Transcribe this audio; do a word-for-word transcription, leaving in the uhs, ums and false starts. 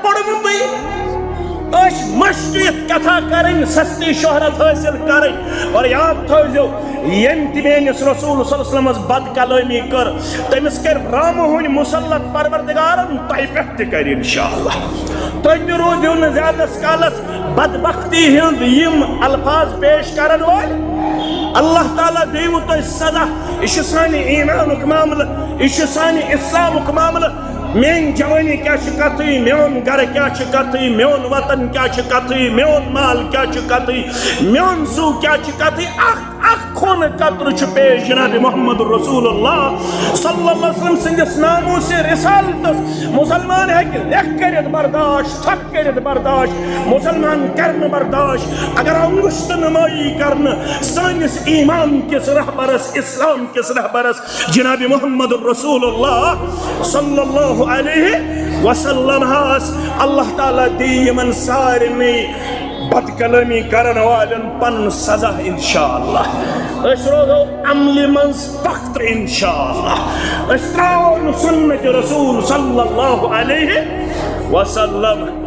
پوٚرمُتٕے۔ أسۍ مٔشتٕے یَتھ کَتھا کَرٕنۍ، سَستی شہرت حٲصِل کَرٕنۍ۔ اور یاد تھٲوزیو، ییٚمۍ تہِ میٛٲنِس رسول صلی اللہ علیہ وسلمس بد کلٲمی کٔر، تٔمِس کَرِ رامہٕ ہٕنٛدۍ مُسلط پروردگارن تۄہہِ پٮ۪ٹھ تہِ کَرِ انشاءاللہ۔ تُہۍ تہِ روٗزِو نہٕ زیادس کالس بدبختی ہٕنٛز یِم الفاظ پیش کرن وٲلۍ۔ اللہ تعالیٰ دِیِو تۄہہِ سزا۔ یہِ چھُ سانہِ ایٖمانُک معاملہٕ، یہِ چھُ سانہِ اِسلامُک معاملہٕ۔ میٲنۍ جوانی کیٛاہ چھِ کتھٕے، میون گرٕ کیٛاہ چھُ کتھٕے، میون وطن کیٛاہ چھُ کتھٕے، میون مال کیٛاہ چھُ کتھٕے، میون زُو کیٛاہ چھُ کتھٕے۔ اکھ اکھ خوٗنہٕ قطرٕ چھُ پیش جناب محمد رسول اللہ صلی اللہ علیہ وسلم سٕنٛدِس ناموسِ رسالتس۔ مسلمان ہیٚکہِ لیکھ کٔرِتھ برداشت، تھکھ کٔرِتھ برداشت، مسلمان کرِ نہٕ برداشت۔ اگر انگشت نمٲیی کرنہٕ سٲنِس ایمان کِس رہبرس، اسلام کِس رہبرس جناب محمد رسول اللہ صلی اللہ علیہ وسلم ہس، اللہ تعالیٰ دی یِمن سارنٕے بد کلٲمی کرن والٮ۪ن پنُن سزا انشاءاللہ۔ أسۍ روزو عملہِ منٛز پختہٕ انشاءاللہ۔ أسۍ ترٛاوو نہٕ سنت رسول صلی اللہ علیہ وسلم۔